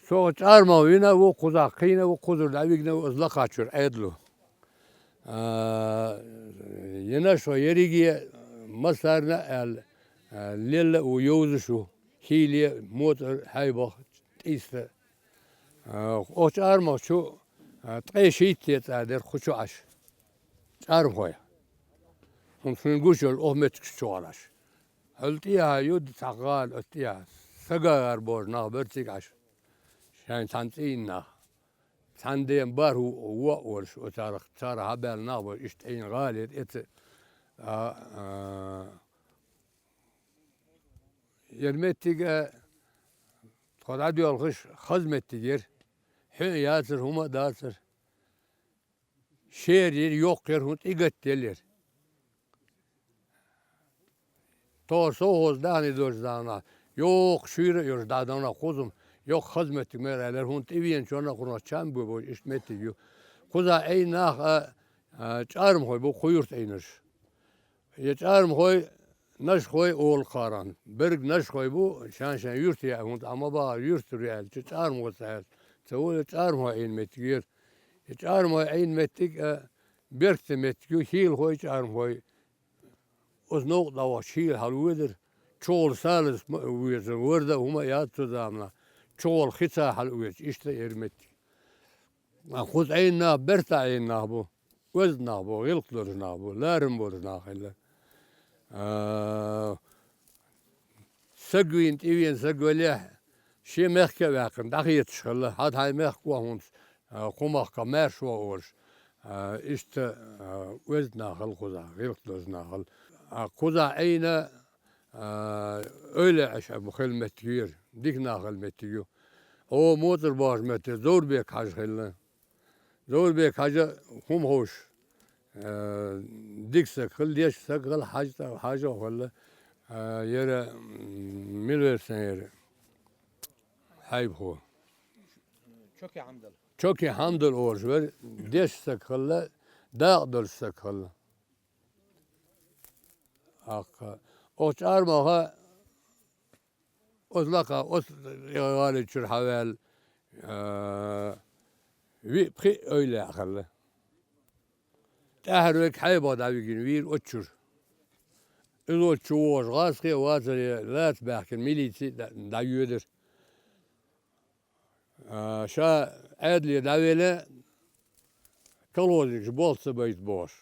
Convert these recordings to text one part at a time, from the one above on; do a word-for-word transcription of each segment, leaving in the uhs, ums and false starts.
Со чӀармах вина ву, кхузахь кхийна ву, кхузара дӀавигна ву, аса лакхачуьра Ӏедало. А, йина шо ерриге массарна а аьлла, а, лелла а ву, йовзаш ву, хӀийле, моцӀар, хьайбах, тӀийста. А, оцу чӀармах чу, а, ткъе шийтта цӀа дара кху чу Ӏаш. ЧӀармхой. ХӀунда шуна гуш йолу оха меттигаш чу гӀараш. Хьал тӀехьа ю цхьа гӀала оцу тӀехьа. Сагагара божу нах бара цига Ӏаш. Шайн цхьана цӀийнан нах. Цхьана ден бар ву, ву а волуш, оцарах, царах хьабаьлла нах бара, иштта Ӏийна гӀала яра эца. А, а, яра меттиг, а, тхо дӀадоьлхуш хаза меттиг яра. ХӀоь а яцара, хӀума а дацара. Шера яра, йоккха яра, хӀунда и гатделлера. Тохара совхоз даьхни долчу заманахь, йоккха шуьйра а йолуш дӀа дан нах кхузам, йоккха хаза меттиг мера аьллера, хӀунда тӀевеана чонна а кхунах чам бу бохуш, иштта меттиг ю. Кхузахь Ӏийна нах а, а, чӀармхой бу кху юрта Ӏийнарш. Я чӀармхой Нашхой олу кхаран. Берг нашхой бу, шайн-шайн юьрта яа, хӀунда Ӏа ма бахара юьртара яьлча, чӀармхо ца яьлча. Ца вула чӀармхой Ӏийна меттиг яра. И чӀармхой Ӏийна меттиг а, беркате меттиг ю, хьелахой чӀармхой. Оцу новкъа дӀавахча хьела хьала везара, чугӀала салаз ма а везара, варда а хӀума а яц цу заманахь, чугӀала хица хьала а веза, иштта яра меттиг. Кхуза Ӏийна нах, бертахь Ӏийна нах бу, оьзда нах бу, гӀиллакх долуш нах бу, ларам болуш нах хилла. А, саг вийна, тӀевеана саг велехь, шен мехка а ваьккхина, дӀахеташ хилла, хьан-хьайн мехка ван хӀунца, а, кху махка маьрша ван олуш, а, иштта, а, оьзда нах хилла кхузахь, гӀиллакх долуш нах хилла. А, кхузахь Ӏийна, а, эвлаяаш а бу хилла меттиг ю яра, дика нах хилла меттиг ю. О, моцӀар бохуш меттиг Зоврбек-Хьажа хилла. Зоврбек-Хьажа хӀума ховш, э, дика саг хилла, дешна саг хилла, Хьажа, Хьажа а хилла, э, яра, м, мила вара сан яра хьайбахо. Чоки Хьамдал. Чоки Хьамдал олуш вара, дешна саг хилла, дакъа долуш саг хилла. Аккха. Оцу чӀармаха, оцу лакха, оцу гӀали чуьра хьаваьлла, а, виъ-пхиъ эвлаяъ хилла. ТӀаьхьара верг хьайбах дӀавигина вийра оцу чуьра. Иза оцу чу вогӀуш гӀазкхи а вацаре лаца баьхкина милици а дӀа-, дӀайоьдира. А, ша Ӏедале дӀавелла, колхозникаш болх ца байта бохуш.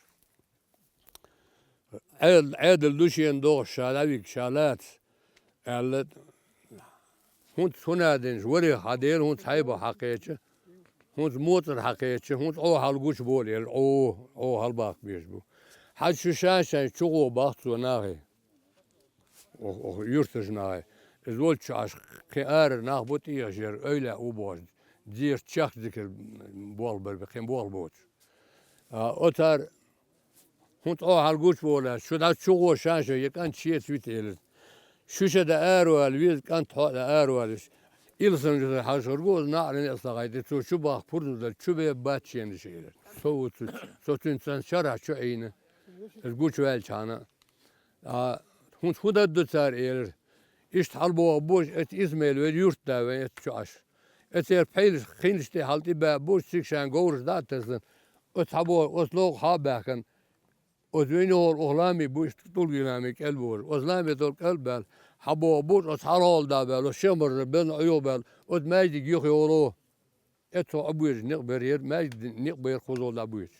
Ӏедал, Ӏедал ду шена дохуш, ша дӀавигча, ша лаца, аьлла, хӀунца хӀун а динчу, варех хьан дела, хӀунца хьайба хьакхеча, хӀунца моцӀар хьакхеча, хӀунца Ӏо хьал гучу болу, аьлла, Ӏо, Ӏо хьалбаккха безаш бу. Хьажа шу ша-шайн чугӀо бахта цо нахе. Оха, оха юьртара нахе. Иза волчу Ӏаш кхин арара нах бу тӀехьа жер, эвлаяъ ву бохуш, зерат чехка зикар болх бар бен, кхин болх боцуш. А, оцара, хӀунца Ӏо хьал гучу болу аьлла, шу дӀа чугӀо ша-шайн, я кӀант шеца вита элира. Шу ша дан аравала веза, кӀант хьо а дан аравала веза. Илсамжа хьажа хир гу, иза наӀаран а сагӀай де, цо чу бахка пурба дала, чу бе бац шена ша элира. Со ву цу, со цуьнца шарахь чу Ӏийна. Иза гучуваьлчхьана. А, хӀунца хӀун дадду цара элира. Иштта хьалабогӀу божа эца Исмаил вай юртда вайн эца чу Ӏаш. Эцеран пхьийлаш, кхинаш тӀе хьал тӀе баьа божа цига шайн говраш дӀа а тесна, оцу хьабогӀу, оцу логӀу хьа а баьхкина, оцу вайна йогӀур оха лами бу иштта тӀулгийн лами кӀел божа. Оцу лами долу кӀел а баьлла, хьабогӀу божа, оцу хьалхалда баьлла, оцу шемаржа белна Ӏойо баьлла, оцу маьждиг юха йолу. Эцо Ӏобоьжу некъ бер яра, маьждиг некъ бер кхузол дӀабоьжуш.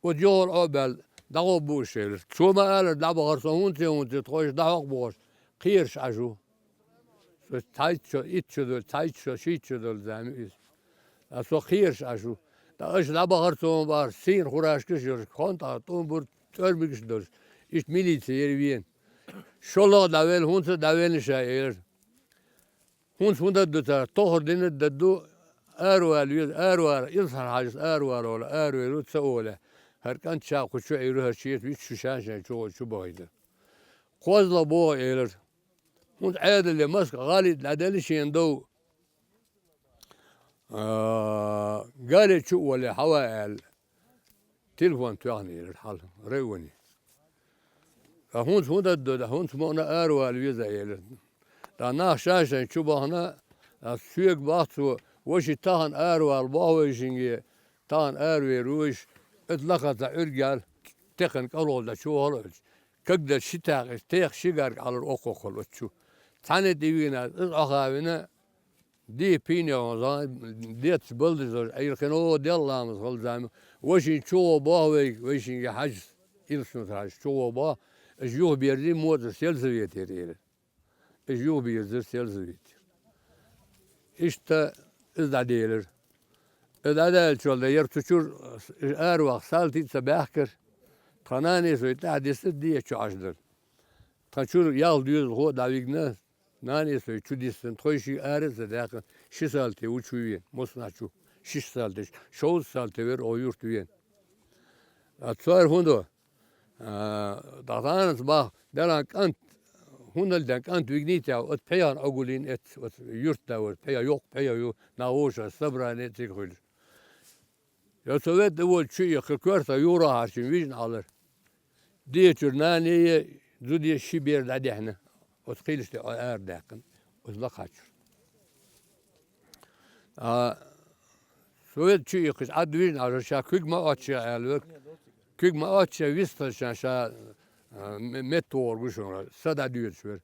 Оцу йогӀур Ӏо а баьлла, дӀагӀо бу уьш элира. Цо ма алара, дӀабахара со хӀунца, хӀунца, тхо иштта дӀахьокху бохуш, кхераш Ӏаш ву. Со цхьайтта шо, итт шо долу, цхьайтта шо, шийтта шо долу зама ю иза. Ткъа со кхераш Ӏаш ву. Ткъа аша дӀабахара цо ма бахара, сийна хурашкаш а йолуш, кхонтӀа тӀум бура, тӀоьрмигаш а долуш. Иштта милице яра вена. ШолгӀа а дӀавелла, хӀунца а дӀавелла ша элира. ХӀунца хӀун дадду цара? Тохара дина дадду, аравала веза, аравала, Илсхан-Хьаьжас аравала олу, аравелла ца олу. ХӀара кӀант ша кху чу Ӏийра, хӀара шеца вита шу ша-шайн чугӀо чу бахийта. КхозлагӀа богӀу элира. ХӀунца Ӏедале маска гӀали дӀаделла шена дов. А, гали чу а вале, хьава аьлла. Телефон тоьхна елира хьала, районе. Ткъа хӀунца хӀун дадду, хӀунца мукъана аравала веза элира. Ткъа нах ша-шайн чу бахана, Ас соьга бах цо, воши тахан аравала бох вайшинге, тахан аравер вуйш, это лаха ца Ӏуьргал, текхана кӀалгӀа да чу хьалаьлча. Кагдар ши тӀаккха, тех ши гарга Ӏалар окхокхал оцу чу. Цхьаьна тӀе вигна, из Ӏохавина, де пийне гӀо зан, децаш балдаш зож, Ӏийрхино делла ламаз хала зама. Вошин чу гӀо бох вайга, вайшинге хьажас, Илсунца хьажас, чу гӀо бох, аш юха берзи моцар сельсоветера ира. Иш юха бирзира сельсоветера. Иштта из дӀаделира. Из дӀадаьллачул тӀехьагӀа яр цу чура араваха салтий а ца баьхкира. Тхан нанас вай тӀаьхьа дисира, дечу Ӏаш дара. Тхан чура ял доьзалхо а дӀавигна, нанас вай чу диссина, тхойши ара а ца даьккхина, ши салти ву чу вена, массанахьа чу, шиш салтиш, шовзткъа салти вера оха юрта вена. А цара хӀун до? А, дӀахананца бах, беран кӀант, хӀунал ден кӀант вигнийта, оцу пхьегӀан Ӏогулин эц, оцу юртда вара, пхьегӀа йоккха пхьегӀа ю, нах вовшах собрание цига хуьлуш. Я цо ведда волчу чу ихкира коьрта юра хьарчина вижна Ӏалар. Дечуьра нане а, зуде а ши бер дӀадехьна, оцу кхилаш тӀе Ӏо арадаьккхина, оцу лакхачуьра. А, со ведда чу иккхича, Ӏадда вижна Ӏажар ша куьг ма Ӏочча аьлла вара. Куьг ма Ӏочча вистхар ша, ша, а, ме-, метта вогӀур ву шуна, са дӀадоьдуш вара.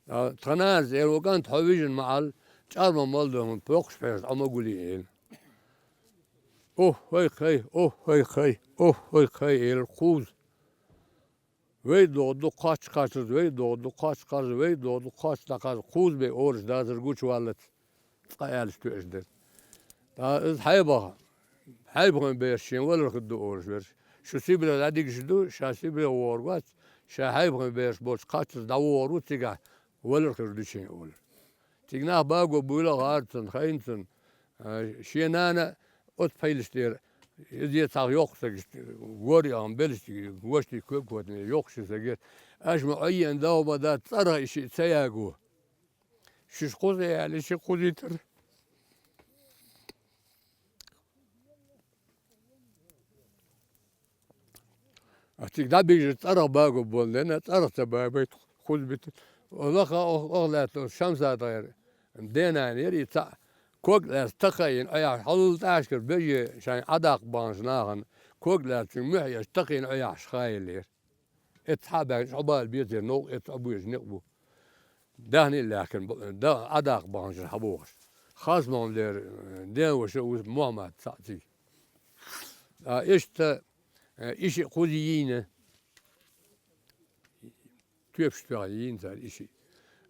А, тхан нанас эр ву кӀант, хьо вижина ма Ӏалла, чӀарма мал ду хӀума, пхьокхаш пхьераш Ӏо ма гулий, эла. Ох, хай, хай, ох, хай, хай, ох, хай, хай, эла, кхуза. Вай догӀу ду кхоч кхачаза, вай догӀу ду кхоч кхачаза, вай догӀу ду кхоч дакхаза, кхуза бе ораш дазар гучаваллац, цкъа аьллаш тоьаш дара. ТӀаккха иза хьайбаха, хьайбахойн бераш шен валар хир ду ораш верш. Шу Сибре дӀадигаш ду, ша Сибре вогӀур вац, ша хьайбахойн бераш болчу кхачаза дӀавогӀур ву цигахь, валар хир ду шен олар. Цига нах баго буйла а гӀарцан, хайнцан, а, шен нана оцу пхьайлаш тӀера, иза цхьа йоккха сагаш, гори а белаш, гошти куьг а котаме, йоккха ши сагера. Аша ма Ӏойен дагӀа ма дац, цӀарах и шиъ ца яго. Шуьш кхуза яьлла, и шиъ кхузийтар. А цига дӀабижира цӀарах баго болу дена, цӀарах ца багайта хузбита. Лаха ох, ох лаьтта Шамсадгера денана яра и цхьаъ. Ког лаьцна такхайина Ӏояхьаш, хьалул тӀашкара беже шайн Ӏадаккха баханчу нахана, ког лаьцна цуьнан муьхь еш такхийна Ӏояхьаш хаеллера. Эццахьа а баьхкина, Ӏобала безера новкъа, эццахьа буьйжа некъ бу. Даьхни а лаьхкина, б-, да-, Ӏадаккха баханчуьра хьабохуш. Хасмамлера, э, ден ваша а ву Мухьаммад цхьаъ цига. А, иштта, э, и шиъ кхуза йийна. Тоьпаш тоьхна йийна цара и шиъ.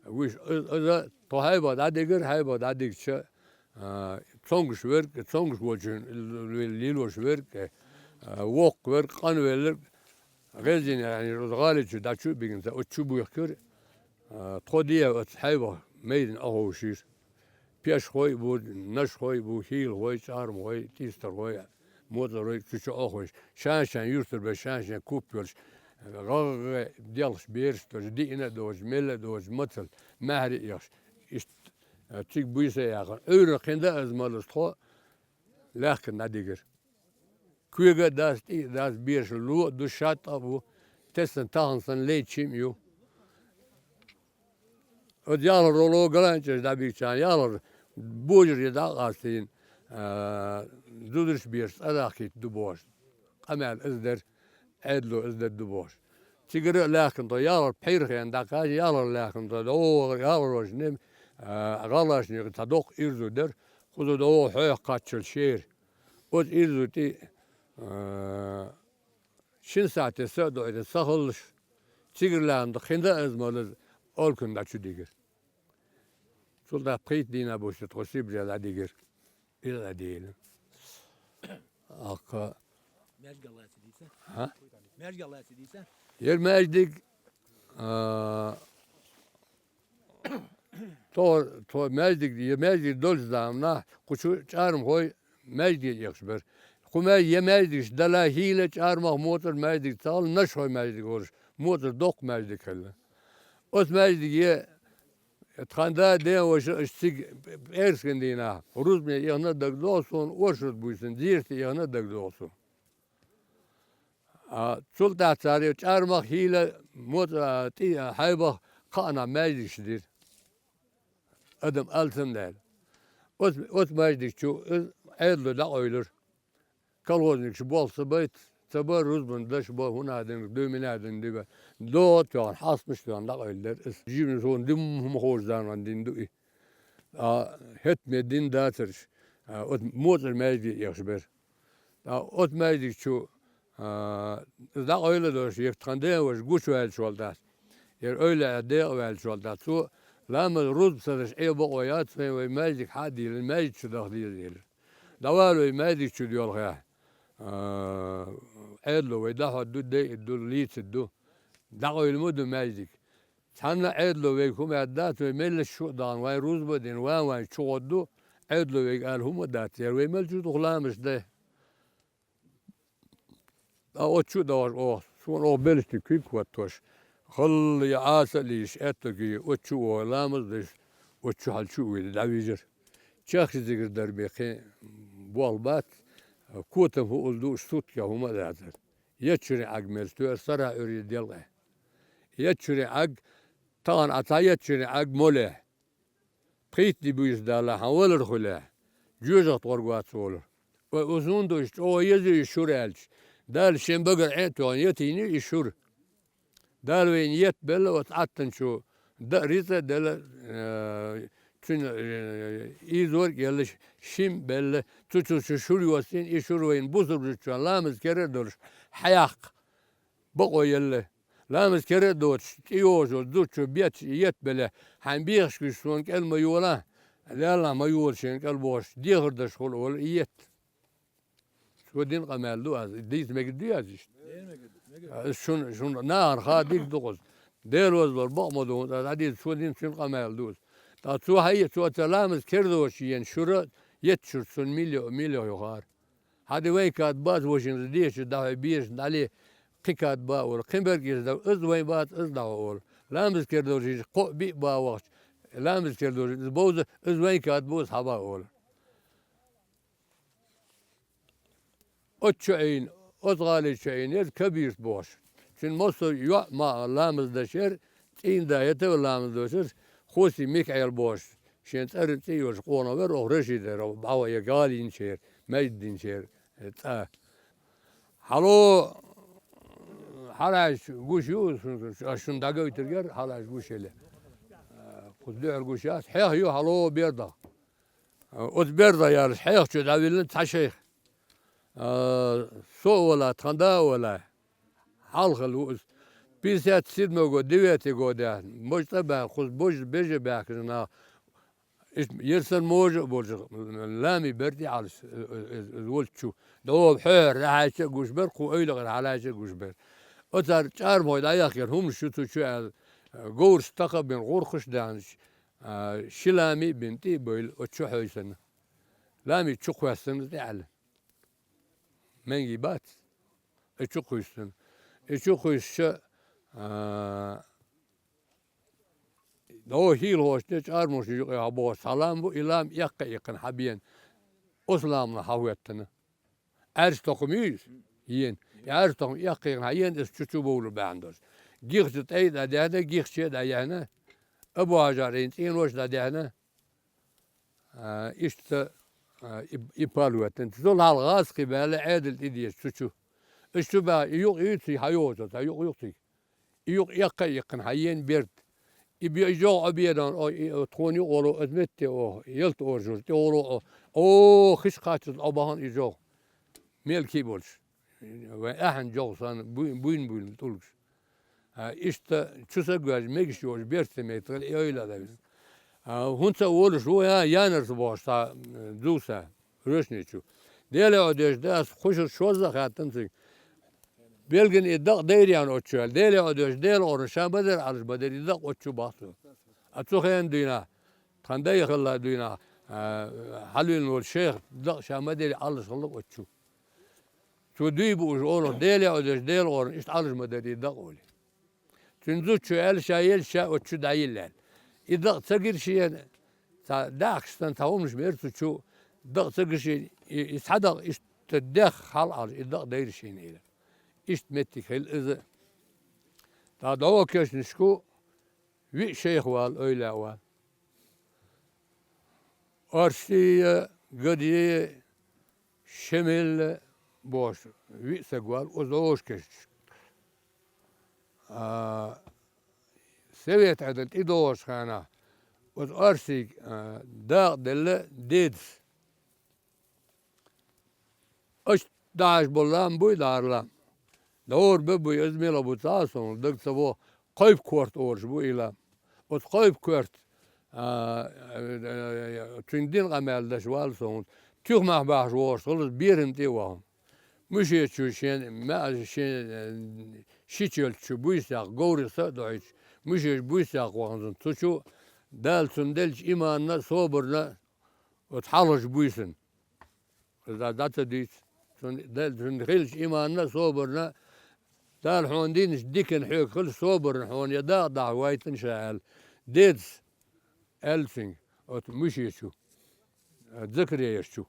Вуьш, э, иза тхо хьайба дӀадигира, хьайба дӀадигча, а, цомгуш верг, цомгуш волчун лилош верг, а, воккха верг, къанвелларг, гӀезина, яъни, оцу гӀали чу дӀачу а бигна, оцу чу буьхкира, а, тхо де оцу хьайбах майдана Ӏоховшийша. Пешхой а бу, нашхой а бу, хӀийлахой, чӀармахой, тӀистархой, моцӀарой цу чу Ӏохуьйш. Шаьш-шайн юьртара бен, шаьш-шайн куп йолуш, гӀагӀгӀе делхаш бераш а долуш, диъна а доцуш, мелла а доцуш, мацалла, маьхьарий а ехаш. Иштта, а, цига буьйса а яьккхина. Ӏуьйранна кхин дан аза малаза тхо лаьхкина дӀадигира. Коьга а дац, тӀе а дац, беша ло а ду, шатта а бу, тесна тахана санна лейчим а ю. Оцу ялхалгӀа роло галанчаш дӀабийчарна, ялхалгӀа божаре дӀа а къастийна, а, зударш беша цӀа дахкийта ду бохуш. Къамел иза дара, Ӏедало иза дара ду бохуш. Цигара а лаьхкина тхо ялхалгӀа пхьийрхена дӀакхача, ялхалгӀа лаьхкина тхо дӀо вогӀура, ялхалгӀашна, а, гӀалгӀашна цхьа доккха ирзу дара, кхуза дӀо вогӀу хьоьху кхаччалц шера. Оцу ирзу тӀе, а, шина сахьте са а доуьйтина, са хилалаш, цигара лаьхна тхо кхин дан аза малаза олкана дӀачу дигира. Цул тӀаьхьа пхийтта дийнахь буьйса тхо Сибре дӀадигира. Иза а дийна. Ахка. Маьждиг лаьцна дийца? А? Маьждиг лаьцна дийца? Яра маьждиг, а, тхо, тхо маьждиг, я маьждиг долчу заманахь кху чу чӀармахой маьждиге ехаш бара. Кху маьж-, я маьждигаш дала хӀийла чӀармах моцӀар маьждиг ца хилла, нашхой маьждиг волуш, моцӀар доккха маьждиг хилла. Оцу маьждиге тхан да, ден ваша, аша цига пӀераскан дийнахь, рузбане эхна а дагадогӀу суна, оршот буьйсанна, зерате эхна а дагадогӀу суна. А, цул тӀаьхьа цара чӀармах хӀийла моцӀа, а, тӀе, а, хьайбах кхаанахь маьждигаш дира. Адам алсамдаьлла. Оцу, оцу маьждиг чу иза Ӏедало дӀакъевлира. Колхозникаш болх ца байта, ца бара, рузбан даш бо, хӀун а дина, дуй мина а дина, дуй бе. ДогӀа а тоьхна, хьастамаш а тоьхна, дӀакъевлира иза. Жимма суна димма хӀума ховш зама дина ду и. А, хӀетаме дина дацарш, а, оцу моцӀара маьждиге а ехаш бара. ТӀаккха оцу маьждиг чу, а, иза дӀакъевла а долуш, яра тхан ден ваша гучуваьллачул тӀаьхьа, яра эвлаяъ декъаваьллачул тӀаьхьа, цо ламаз рузба ца деш Ӏе бакъо яц, вайн вай маьждиг хьа а дийлина, маьждиг чу даха деза элира. ДӀавала вай маьждиг чу доьлхехь, а, Ӏедало вай дӀахьор ду, дайъар ду, лийцар ду. ДӀакъевла ма ду маьждиг. Цхьанна а Ӏедало вайга хӀума аьлла дац, вай меллаша шу а дахана, вайн рузба а дина, ван-вайн чу гӀо ду, Ӏедало вайга ала хӀума а дац, яра вай мел чу ду ламазаш де. Ткъа оцу чу а дахаш оха, суна оха белшаш куьг хӀоттош, халла я Ӏаса а лийш, аьтту куьйга, оцу чу а вогӀий ламаз а деш, оцу чу хьал чу а вийна, дӀавижира. Чехка зигар дар бен кхин болх бац, котам хӀуъал дууш, суткех хӀума а дацара. Еттачуьра Ӏаг мел стоьра, сарахь Ӏуьйре делкъехь. Еттачуьра Ӏаг, тахана Ӏа цхьа еттачуьра Ӏаг молехь. Пхийтта де буьйса далахь, хьан валар хуьлехь, жоьжахатин гӀоргвац олура. Вай оцу хӀунда уьш чӀогӀа еза и шура аьлча, Дала шен багара Ӏе а тоьхна, ятийна и шура. Дала вайна етт белла оцу Ӏаттан чу, дан а, рицкъа а делла, э, цуьнан, э, ийзорг а елла, шим а белла, цу чу шу шура йоссийна, и шура вайна бусалба зудчун ламаз кера а долуш, хьаяккха бакъо елла. Ламаз кера а доцуш, тӀейогӀуш волу зудчо бетташ и етт белахь, хьайн бехаш гуш суна кӀел ма йолахь, Далла ма йола шена кӀел бохуш, дехар даш хуьлу олу и етт. Цо дина къамел ду аса, дийца мегар ду аса иштта? Аса шуна, шуна нахана хаа дика ду кхуза. Дела вазлор бакъ ма ду хӀунда аса, дийца цо дина цуьнан къамел ду аса. Ткъа цо хьан е, цо ца ламаз кера доцуш йена шура, етт шура цунна мила йо, мила йо юхара. Хьан де вайн кад бац, вожанца дехачу дӀахьой безаш дӀале, кхин кад ба а олу, кхин берг иза дав, иза вайн бац, иза дӀахьо олу. Ламаз кера долчу иза кхоъ биъ ба вахча, ламаз кера долчу иза бовза, иза вайн кад бу, иза хьан ба олу. Оцу чу Ӏийна, оцу гӀали чу Ӏийна, иза Кабират бохуш. Цуьнан массо а йоӀ ма ламаз даш яра, цӀийнда хӀета а ламаз дошуш, Хоси Микаил бохуш. Шен цӀаран цӀе йолуш къонах вара оха Рашидера, бӀаво я гӀала йинчера, маьждиг динчера, э, цӀа. Хьало, хьалаьжча гуш ю, аш шуна дӀагойтург яра, хьалаьжча гуш елла. Э, кхуза дуьхьал гуш яц, хьех ю, хьало, бердах. Э, оцу бердах ялаш, хьех чу дӀавиллина цхьа шайх. А, со а вала, тхан да а вала, хьалхалла ву иза. Пятьдесят седьмой год, девятый годехь, божа цӀа баьхна, кхуза божа бежа баьхкина нах, иштта, яра санна можа а болчу, лами бер тӀе Ӏалаш, э, э, э, э, волчу. ДӀо хьоьхьара дӀахьаьжча а гуш бер, кху эвлакъара хьалаьжча а гуш бер. Оцара чӀармой дӀаяхкира хӀуманаш ю цу чу аьлла, говраш таха а бина, гӀурхаш а даьхначу, а, ши лами а бина, тӀе а бевлла, оцу чу хьевсина. Лами чу кхоьссина тӀе аьлла. Менгий бац. И чу кхуьссина. И чу кхуьссича, а, дӀо хӀийлахошна, чӀармошна юкъахь бохуш цхьа лам бу, и лам эккха а иккхина хьан бена, оцу ламанах хьан хӀоьттина. Ӏаьржа тохам ю иза? Ена. И Ӏаьржа тохам эккха а иккхина хьан ена, иза чу чу бовлур баьхна долуш. Гихчу тӀе а дӀадаьхьна, гихче а дӀаяьхьна, Абу-Хьажар Ӏийна цӀенош а дӀадаьхьна, А, иштта, а, и, и пал хӀоьттина. Цул хьалха гӀазкхи баьлла Ӏедал тӀе деза цу чу. Иштта чу баьхна, и юкъ юьйций хьан йоцу, цхьа юкъ юкъ цига. И юкъ эккха а иккхина хьан ена берд. И бе-, и жогӀ Ӏо бедон, о, и, о, тхуна юкъ волу, аса метте оха, ялта ора жура, тӀе волу Ӏо. О, хиш кхаччалц Ӏо бахана и жогӀ. Мелкий а болуш. Вайн ахьан жогӀ санна, буй-, буйна-буйна тӀулгаш. А, иштта чу са гоьжна мегаш йолуш берца меттигал и ойла а лайна. А, хӀунца а волуш ву, я, янарца бохуш цхьа, м, зувса, Рӧшни чу. Деле Ӏо деш да ас, кхушара шозза а хаьттина цига. Белгина и дакъа дайра ян оцу чу аьлла. Деле Ӏо деш, Дела орна ша ма дара Ӏалаш ма дара, и дакъа оцу чу бахцо. А цу хенан дуьйна, тхан дай хилла дуьйна, а, хьалвина волу шайх дакъа ша ма дара Ӏалаш хилла оцу чу. Цо дуй бууш олуш, Дела яа деш, Дела гӀорна, иштта Ӏалаш ма дара и дакъа олий. Цуьнан зудчо аьлла, ша елча, ша оцу чу дӀайилла аьлла. И дакъа ца гира шена, цхьа дахкаш санна, цхьа хӀуманаш бара цу чу, дакъа ца гира шена, и, и цхьа дакъа иштта дехха хьалаӀалла, и дакъа дайра шена аьлла. Иштта меттиг хилла иза. ТӀаккха дӀо кешнашку виъ шайх вала, ойла а вала. Орсия, Гадея, Шемела бохуш виъ саг вала оцу Ӏошкешчу. А, Совет Ӏедал тӀедогӀучу хенахь оцу Орсийга, а, дакъа делла дедас. Аша дахьаш болу лам буй, дахьар лам? ДӀора бан буй, иза мила бу ца хаьа суна, дага ца во, Кхойпа-Корта олуш бу и лам. Оцу Кхойпа-Корта, а, а, цуьнан дин къамел деш вала суна, туьхамехь бахьаш вогӀуш хуьлу, берана тӀе а вахана. Муьшечу шен маьӀаза шен, э, ши чолчу буьйса яккха, говрах са а дохьуьйтуш, муьшечу буьйса яккха вахана цу чу, Дала цунна деллачу иманна а, собарна а оцу хьалхарчу буьйсанна. Иза дӀа ца дуьйцу. Цунна, Дала цунна хиллачу иманна а, собарна а, Дала хьуна динчу диканна хьоьга хила собарна хьуна я дакъа дахьа вайтина ша аьлла. Дедас аьлла цуьнга, оцу муьшечу, а, Закарияс чу.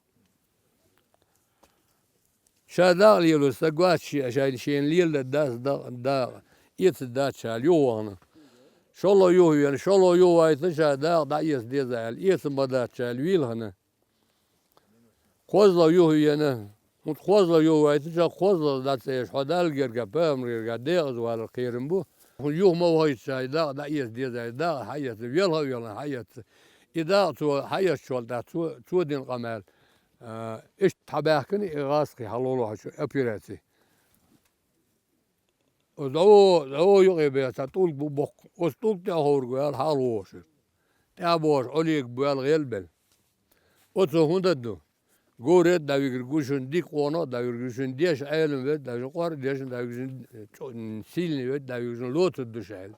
Ша дакъа лело стаг вац шен, шайна шена леладан дац дакъа, дакъа, эцар дац ша аьлла, юха вахана. ШолгӀа юха веана, шолгӀа юха вайтина ша дакъа дӀаэца деза аьлла, эца ма дац ша аьлла, вийлахана. КхозлагӀа юха веана, хӀунда кхозлагӀа юха вайтина ша, кхозлагӀа дӀа ца эцаш, хьо Далла гергахь, пайхамар гергахь декъаза валар кхерам бу. ХӀунда юха ма вахийта ша, и дакъа дӀаэца деза аьлла, дакъа хьаэца, велха а велхана хьаэца. И дакъа цо хьаэцчул тӀаьхьа цо, цо дина къамел. А, иштта хьабаьхкина и гӀазкхий хьалолахьачу операци. Оцу дӀо, дӀо юкъе беха цхьа тӀулг бу боккха. Оцу тӀулг тӀехь хӀорг ваьлла хьалавогӀуш. ТӀаьхьа богӀуш Ӏолега боьлла гӀелбелла. Оцо хӀун дан ду? Говре а дӀавигар гу шуна, дика къонах а дӀавигар гу шуна, дешан Ӏелам вед а дӀавигар, къор а дешан дӀавигар шуна, сильный вед а дӀавигар шуна, лоцур ду ша аьлла.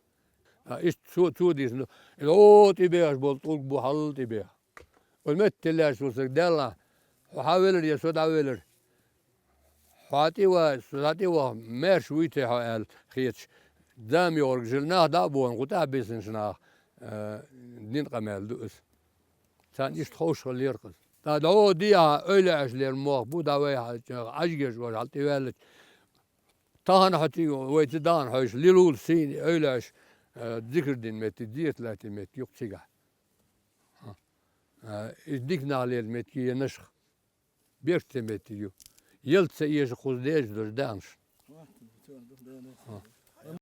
А, иштта цо, цо дийцина ду. ДӀо тӀебехаш болу тӀулг бу хьал тӀебеха. Оцу метте лаьтташ волу стаг, Деллахь, хьо хьан велар я со дӀавелар? Хьо тӀе ван, со дӀа тӀе ваха, маьрша вуй те хьо аьлла хеташ, зама йогӀург жила нах дӀа а бохна, кху тӀаьхьа бисинчу наха, э, дина къамел ду иза. Царна иштта ховшахаллера-кх иза. ТӀаккха дӀо дехьа, ойла еш лер мох бу, дӀа вайхьа, Ӏажигеш вожа хьал тӀеваьллачу. Тахана хьо цига вайца дахана хьойша лилула сийна ойла еш, э, зикр дина меттиг, зекат латтийна меттиг юкъа цигахь. А, иза дика нах лела меттиг енашха. Бехк ца меттиг ю. Ялта ца эша кхуза дежа долуш даьхнаш. А.